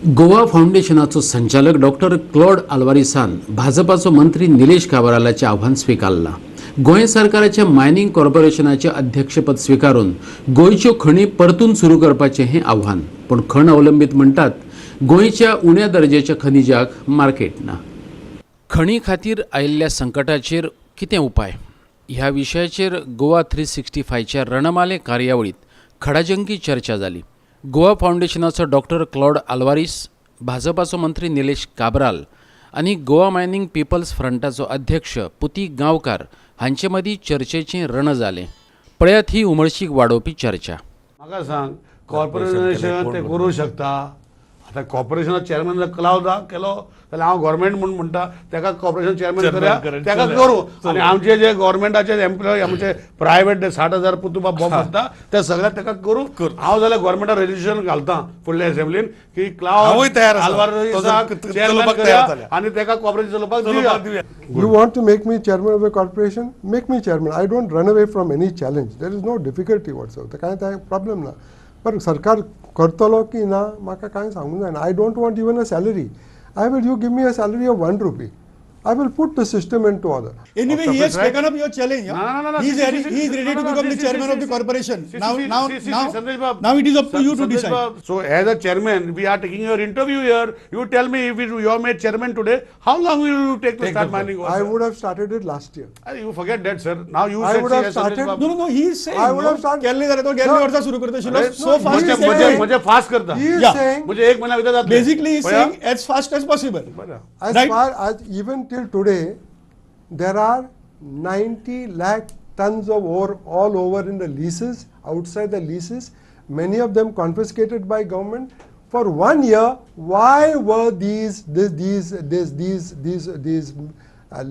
गोवा फावंडेशनाचो संचालक doctor Claude आल्वारीसान भाजपाचो मंत्री निलेश काब्रालाचें आव्हान स्विकारलां. गोंय सरकाराच्या मायनिंग कॉर्पोरेशनाचें अध्यक्षपद स्विकारून गोंयच्यो खणी परतून सुरू करपाचें हें आव्हान. पूण खण अवलंबीत म्हणटात, गोंयच्या उण्या दर्ज्याच्या खनिजाक मार्केट ना. खणी खातीर आयिल्ल्या संकटाचेर कितें उपाय ह्या विशयाचेर गोवा 365च्या रणमाले कार्यावळीत खडाजंगी चर्चा जाली. गोवा फावंडेशनाचो डॉक्टर क्लॉड आल्वारीस, भाजपाचो मंत्री निलेश काब्राल आनी गोवा मायनिंग पिपल्स फ्रंटाचो अध्यक्ष पुती गांवकार हांचे मदीं चर्चेचें रण जालें. पळयात ही उमळशीक वाडोवपी चर्चा. म्हाका सांग, कॉर्पोरेशन ते करूं शकता. आतां कॉर्पोरेशना चेअरमॅन जर क्लावद केलो जाल्यार हांव गव्हर्मेंट म्हूण म्हणटा, तेका कॉर्पोरेशन चेअरमॅन Chairman करया. करें, तेका चलया. करूं आनी आमचे जे गव्हर्मेंटाचे एम्प्लॉय, आमचे प्रायवेट 60,000 पुतुबा बॉम्ब आसता, ते सगळे तेका करूं. हांव जाल्यार गव्हर्मेंटाक रेजिस्ट्रेशन घालता फुडल्या असेंब्लीन की क्लावद हांवूय तयार आसा. तो जर चेअरमॅन चलोवपाक करया तयार जाल्यार. आनी तेका कॉर्पोरेशन चलोवपाक चलोवपाक दिवया. दिवया. You want to make me chairman of a corporation? Make me chairman. I don't run away from any challenge. There is no difficulty whatsoever. कांय काय प्रॉब्लेम ना. पर सरकार करतलो की ना, म्हाका कांय सांगूंक जायना. I don't want even a salary. I will you give me a salary of 1 rupee, I will put the system into order. Anyway, he has right? Taken up your challenge. No, Huh? no. He is See, ready, see, he is see, ready no, to no, become see, the see, chairman see, of the see, corporation. See, Now, see, now, see, see, now, Sandesh Bab. Now it is up to you to Sandesh decide. Bab, so as a chairman, we are taking your interview here. You tell me, if you are made chairman today, how long will you take to Take start the mining? I would have started it last year. You forget that, sir. Now you I said, would see, have as Sandesh started- Bab- No, he is saying. I would no, have started- केल्ले जाल्यार तो गेल्ले No. वर्सा सुरू करता आशिल्लो. अरे, So fast म्हणजे he said म्हणजे to म्हणजे फास्ट करता. He is saying म्हणजे एक महिना भितर जातलें. Basically, he is पळया. Saying as fast as possible. बरं. As Right. far as even till today, there are 90 lakh tons of ore all over in the leases, outside the leases, many of them confiscated by government. For one year, why were these this, these these these these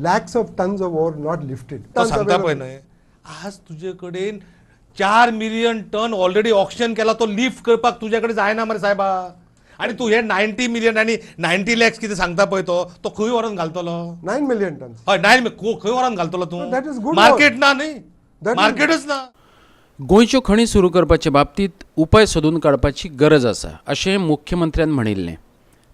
lakhs of tons of ore not lifted? तो Tons सांगता पळय available. न्हय, आज तुजे कडेन 4 million ton already auction केला, तो lift करपाक तुजे कडेन जायना मरे सायबा. आनी तूं हे 90 मिलियन आनी 90 लॅक्स कितें सांगता पळय, तो तो खंय व्हरोन घालतलो? 9 million tons. हय, नायन खंय व्हरोन घालतलो तूं? No, that is good. Market ना न्ही. मार्केटच ना. गोंयच्यो खणी सुरू करपाचे बाबतींत उपाय सोदून काडपाची गरज आसा अशें मुख्यमंत्र्यान म्हणिल्लें.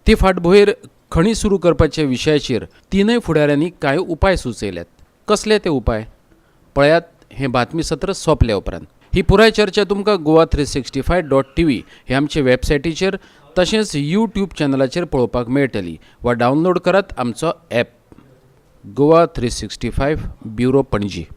ते फाटभुंयेर खणी सुरू करपाच्या विशयाचेर तिनय फुडाऱ्यांनी कांय उपाय सुचयल्यात. कसले ते उपाय, पळयात हें बातमी सत्र सोंपल्या उपरांत. ही पुराय चर्चा तुमकां goa365.tv हे आमचे वेबसायटीचेर तशेंच यूट्यूब चॅनलाचेर पळोवपाक मेळटली वा डावनलोड करात आमचो app. Goa 365 bureau, Panaji.